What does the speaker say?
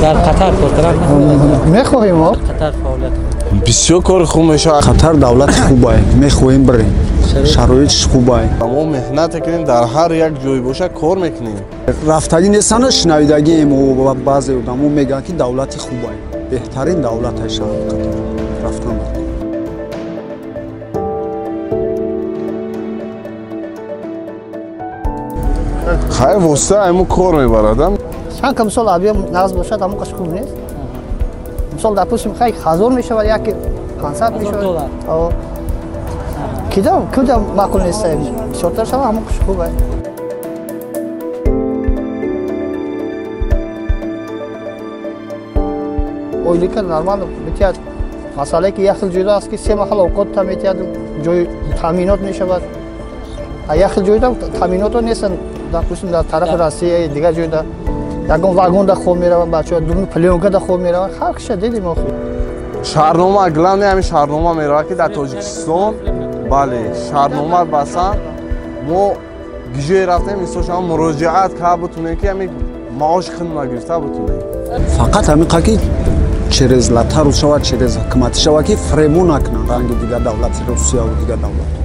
Дар Қатар кор кардан мехоҳем. Қатар фаъолият бисёр кори хуб мешавад. Қатар давлати хубае, мехоҳем бирем, шароитш хубае. Мо меҳнат мекунем, дар ҳар як ҷой боша кор мекунем. Рафтагӣ нестана, шунавидагием, баъзе одамо мегӯянд, ки давлати хубае, беҳтарин давлат ай шаҳри Қатар рафтан. Хайр, восита айму кор мебарадам. Чанд ка мисол объем нағз бошад, ҳамон қаш хуб нест. Мисол, допустим, хай 1000 мешавад, яки 500 мешавад. Кида куда маъқул нест, бисёртар шава, ҳамон қаш хуб аст. Ойлика нормально метиҳад. Масъалае ки як хел ҷойда аст, ки се маҳал овқот та метиҳад, ҷои таъминот мешавад. А як хел ҷойда таъминото нестанд. Допустим, дар тарафи Россия, дигар ҷойда ягон вагонда хоб мераванд бачаҳо, думи плёнкада хоб мераванд. Ҳар киша дидим охир. Шаҳрнома, главное ҳамин шаҳрнома меравад, ки дар Тоҷикистон, бале, шаҳрнома бастан. Мо гиҷое рафтем, мисол шумо муроҷиат карда бутунем, ки ҳамин маош худна гирифта бутунем. Фақат ҳамин қа ки через латару шавад, через ҳукуматӣ шавад, ки фремо накунанд ранги дигар давлати Русияву дигар давлатҳо.